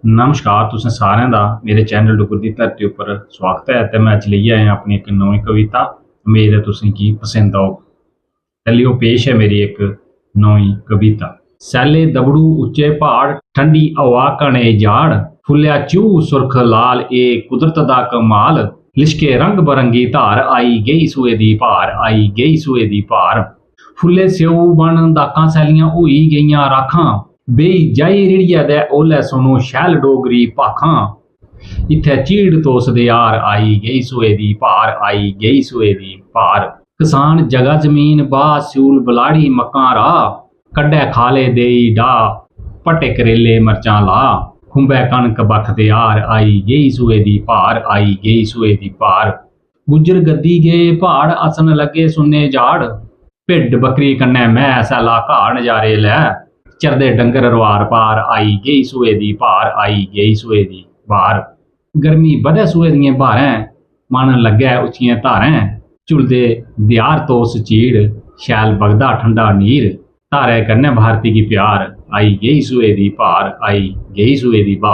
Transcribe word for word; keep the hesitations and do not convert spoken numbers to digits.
नमस्कार तुसें सारें दा मेरे चैनल डुग्गर दी धरती उप्पर स्वागत ऐ। ते में अज्ज लेइयै आया अपनी इक नमीं कविता। मेद ऐ तुसें गी पसंद औग। ते लियो पेश ऐ मेरी इक नमीं कविता। सैल्ले दबड़ू उच्चे प्हाड़, ठंडी हवा घने जाड़, फुल्लेआ चू सुर्ख लाल, ए कुदरत दा कमाल। लिशके रंग बरंगी धार, आई गेई सूहे दी ब्हार, आई गेई सूहे दी ब्हार। फुल्ले स्येऊ बन दाखां, सैल्लियां होई गेइयां राखां। बेही जाई रिड़ियै ते ओल्लै सुनो शैल डोगरी भाखां। इत्थै चीड़ तोस दे यार, आई गेई सूहे दी ब्हार, आई गेई सूहे दी ब्हार। कसान जगह जमीन बाह्, स्यूल बलाड़ी मक्कां राह्, कड्ढै खाले देई डाह्, भट्टे करेले मरचां लाह्। खुंबै कनक बक्ख त्यार, आई गेई सूहे दी ब्हार, आई गेई सूहे दी ब्हार। गुज्जर गद्दी गे प्हाड़, हस्सन लग्गे सुन्ने जाड़। भिड्ड बकरी कन्नै मैंह्, सैल्ला घाऽ नजारे लै। चरदे डंगर रोआर पार, आई गेई सूहे दी ब्हार, आई गेई सूहे दी ब्हार। गर्मी बधै सूहे दियें ब्हारें, मन लग्गै उच्चियें धारें। झुलदे देआर तोस चीड़, शैल बगदा ठंडा नीर। धारै कन्नै भारती गी प्यार, आई गेई सूहे दी ब्हार, आई गेई सूहे दी ब्हार।